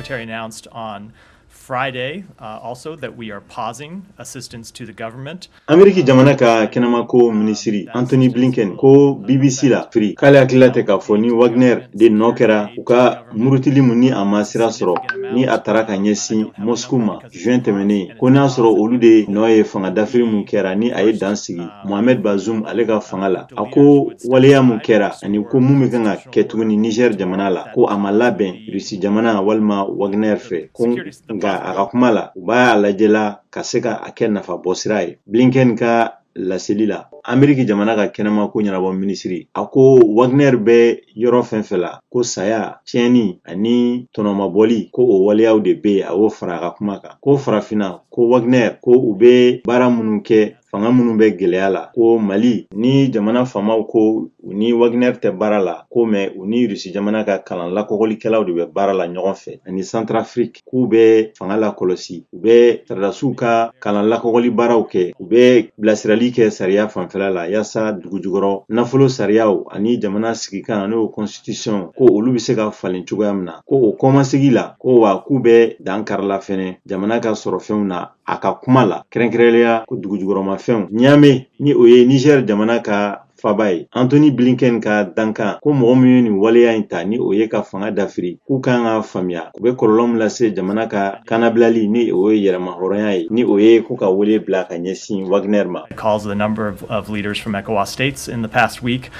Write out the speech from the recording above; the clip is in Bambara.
Secretary announced on Friday also that we are pausing assistance to the government. Ameriki jamana ka kɛnɛmako minisiri Antony Blinken ko BBC la firi k'ale hakilila tɛ k'a fɔ ni Wagner de nɔ kɛra u ka murutili mun ni a ma sira sɔrɔ, ni a taara ka ɲɛsin Moscou ma juin tɛmɛnen, ko n'a sɔrɔ olu de nɔ ye fanga dafiri mun kɛra ni a ye dan sigi Mohamed Bazoum ale ka fanga la. A ko waleya mun kɛra ani ko mun bɛ kan ka kɛ tuguni Niger jamana la, ko a ma labɛn Rusi jamana walima Wagner fɛ, ko nka a ka kuma la, u b'a lajɛla ka se ka a kɛ nafa bɔsira ye. Blinken ka laseli la, Ameriki jamana ka kɛnɛmako ɲɛnabɔ minisiri, a ko Wagner bɛ yɔrɔ fɛn fɛn la, ko saya, tiɲɛni ani tɔnɔmabɔli, ko o waleyaw de bɛ yen. A y'o fara a ka kuma kan ko Farafinna, ko Wagner, ko u bɛ baara minnu kɛ, fanga minnu bɛ gɛlɛya la, ko Mali ni jamana faamaw ko u ni Wagner tɛ baara la, ko mɛ u ni Rusi jamana ka kalan lakɔgɔlikɛlaw de bɛ baara la ɲɔgɔn fɛ, ani Centrafrique, k'u bɛ fanga lakɔlɔsi, u bɛ sɔrɔdasiw ka kalan lakɔgɔli baaraw kɛ, u bɛ bilasirali kɛ sariya fanfɛla la, yaasa dugu jukɔrɔ nafolo sariyaw ani jamana sigikan, n'o constitution, ko olu bɛ se ka falen cogoya min na, ko o kɔmasegi la, ko wa k'u bɛ dan karila fɛnɛ jamana ka sɔrɔfɛnw na. A ka kuma la, kɛrɛnkɛrɛnnenya ko dugujukɔrɔmafɛnw. Niamey, ni o ye Niger jamana ka faba ye, Antony Blinken ka dankan ko mɔgɔ min ye nin waleya in ta, ni o ye ka fanga dafiri, k'u kan ka faamuya u bɛ kɔlɔlɔ min lase jamana ka kanabilali, ni o ye yɛrɛma hɔrɔnya ye, ni o ye ko ka wele bila ka ɲɛsin Wagner ma. Calls the number of leaders from ECOWAS states in the past week.